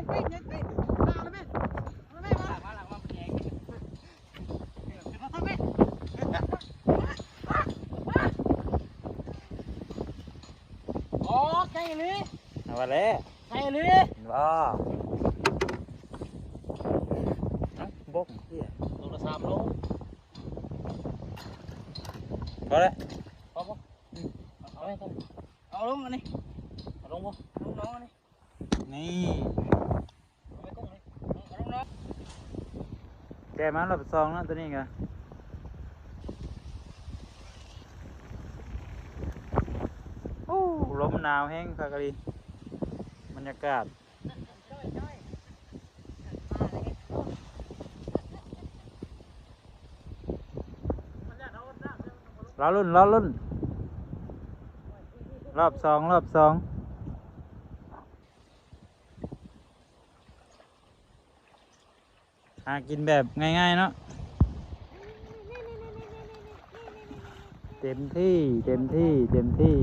ອໍ ໃຫຍ່ອີ່ຫຼີ ເອົາວ່າແລ້ວ ໃຫຍ່ອີ່ຫຼີ ເຫັນບໍ່? ເອົ້າ ບົກເຫ້ຍ ໂລລະສາມໂລ ພໍແລ້ວ ພໍບໍ່? ອືມ ເອົາໄວ້ກ່ອນ ເອົາລົງອັນນີ້ ເອົາລົງບໍ່? ເອົາລົງອັນນີ້ ນີ້ ແກ່ມາລອບສອງເນາະ ຕົວນີ້ກະ ໂອ້ ລົມໜາວແຮງຄັກອີ່ຫຼີ ບັນຍາກາດ ລໍລຸ້ນ ລໍລຸ້ນ ລອບສອງ ລອບສອງ. ຫາກິນແບບງ່າຍໆເນາະ ເຕັມທີ່ ເຕັມທີ່ ເຕັມທີ່.